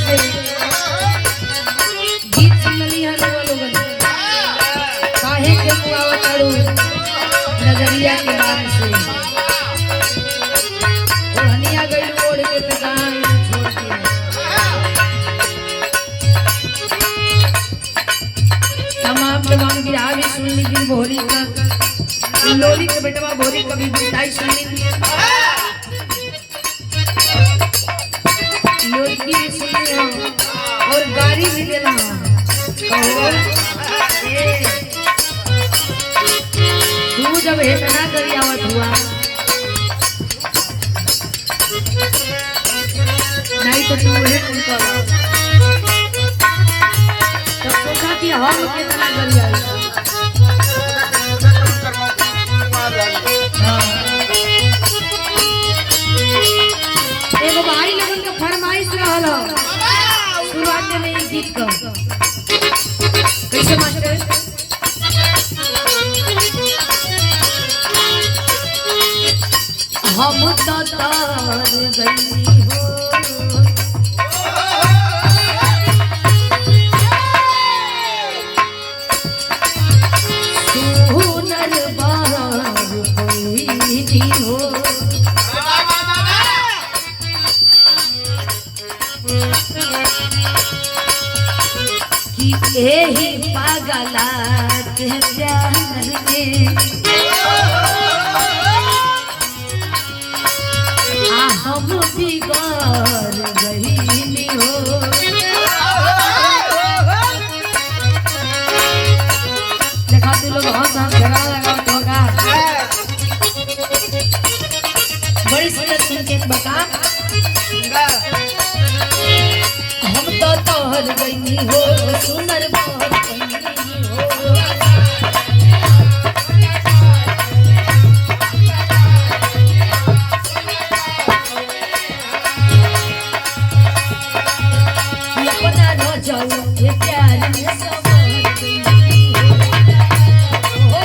से गीत सुनली है लोगन काहे के मुआवा तारू नजरिया के बात से ओढ़निया गइल ओढ़ के त कहाँ गइल छोड़ के। तमाम तमाम गिरा भी सुन ली दिन भोरी का लोली के बेटवा भोरी कभी बिताई सुन ली, लोलकी भी सुन ली हम और गाड़ी भी देला कहो ए, तू जब इतना करी आवत हुआ नहीं तो तू वही कुल कर तब सोचा कि हम कितना गरी आई। हाँ। एगो भाई लोगन के फरमाइश रहल ह शुरुआत में ई गीत का कैसे मास्टर हम तो तार गई हो सुनर बार कोई हो। कि एही पागला के प्यार में आ हम बिगाड़ गईली हो। देखा तू लोग हंस हंस झगड़ा लगा होगा। बड़ी सुंदर सुन के बता हम तो तोहर गईनी हो सुंदर बार गईनी हो। कि अपना रह जाओ ये प्यार में सवार गईनी हो।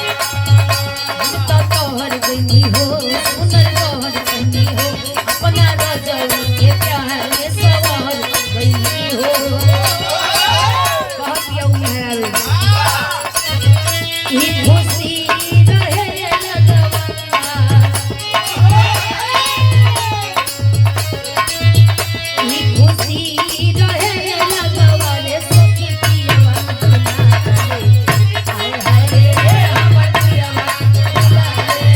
हम तो तोहर गईनी हो सुंदर तोहर गईनी हो अपना रह जाओ ये प्यार में सवार गईनी हो। कहत यौ मेहरावे ई खुशी रहे लगवा ई खुशी रहे लगवा रे सखी पियवा दुलारे। हाय हाय रे हमर पियवा दुलारे।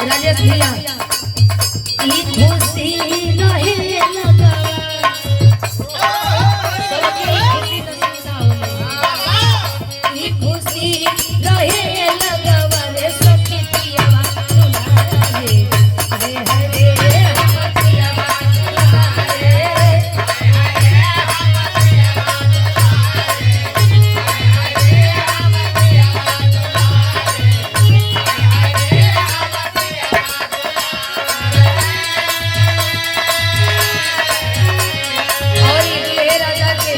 राजेश भैया ई खुशी रहे लगवा सबके ई खुशी नसीब ना होला। ई खुशी रहे लगवा रे सखी पियवा दुलारे। हाय हाय रे हमर पियवा दुलारे। और ये दुल्हे राजा के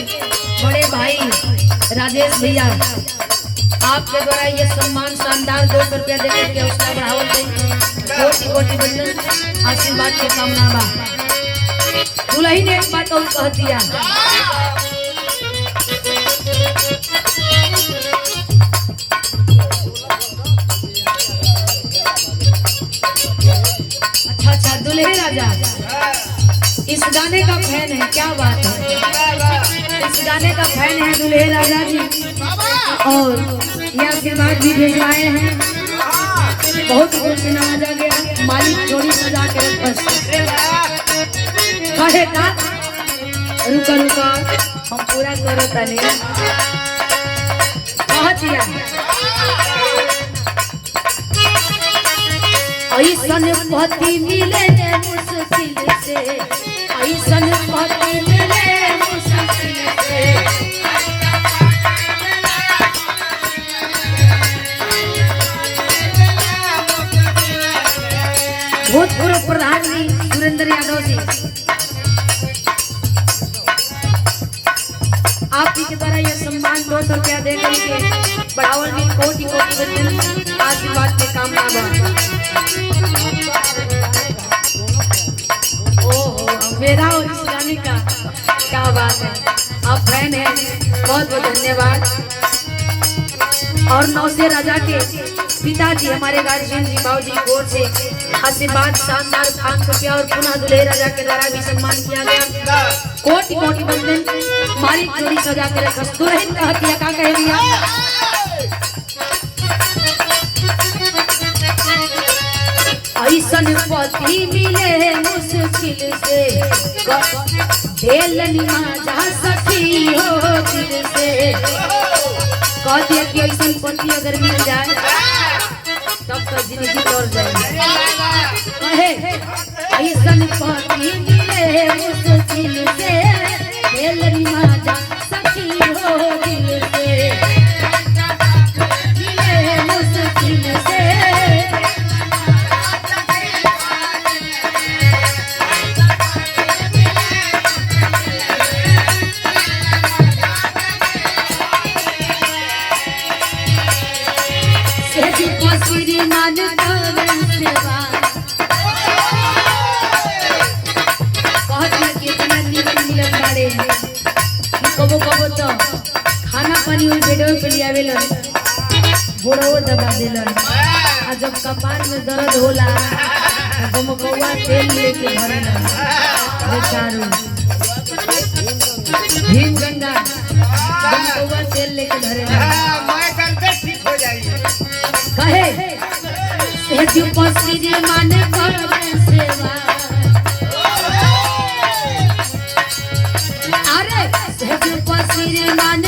बड़े भाई राजेश भैया आपके द्वारा ये सम्मान शानदार 200 रुपया देकर के हौसला बढ़ावल गई। कोटि कोटि बंधन आशीर्वाद के कामना बा। दुल्ही ने एक बात और कह दिया अच्छा अच्छा दुल्हे राजा इस गाने का फैन है, क्या बात है, इस गाने का फैन है दुल्हे राजा जी और ये आशीर्वाद भी भिजवाए हैं। बहुत गुण से नवाजा गया मालिक जोड़ी सजा के रख बस कहे का रुका रुका हम पूरा करो तने कह दिया ऐसन पति मिले मुश्किल से ऐसन पति मिले मुश्किल से। भूतपूर्व प्रधान जी सुरेंद्र यादव जी, आप ही के द्वारा यह सम्मान 200 रुपया दे करके बढ़ावल भी कोटि कोटि वंदन, आशीर्वाद के कामना बा। ओहो, मेरा और इस गाने का क्या बात है, आप फैन हैं, बहुत बहुत धन्यवाद। और नौसे राजा के पिताजी हमारे गार्जियन जी बाबू जी की ओर से आशीर्वाद शानदार 500 रुपया और पुनः दुल्हे राजा के द्वारा भी सम्मान किया गया। कोटि कोटि वंदन, मारी जोड़ी सजा के रखस। दुल्हन कहती है, का कह दिया? ऐसन पति मिले मुश्किल से, ढेलन माजा सखी हो दिल से। कह दिया कि ऐसन पति अगर मिल जाए तब तो जिंदगी तोड़ जाए। कहे ऐसन पति मिले मुश्किल से, ढेलन माजा सखी हो दिल से, मिले मुश्किल से। श्रीमान सेवा कहत ना कि इतना निमन मिलल बाड़े कि कबो कबो तो खाना पानी उन बेडो पे लियावेलन, गोड़ो दबा देलन, आ जब कपार में दर्द होला तो गमकौआ तेल लेके भरेलन बेचारू। भीम गंगा गमकौआ तेल लेके भरेलन। मैं करते ठीक हो जाएगी। कहे सेज पसीर मन करे सेवा, अरे सेज पसीर मन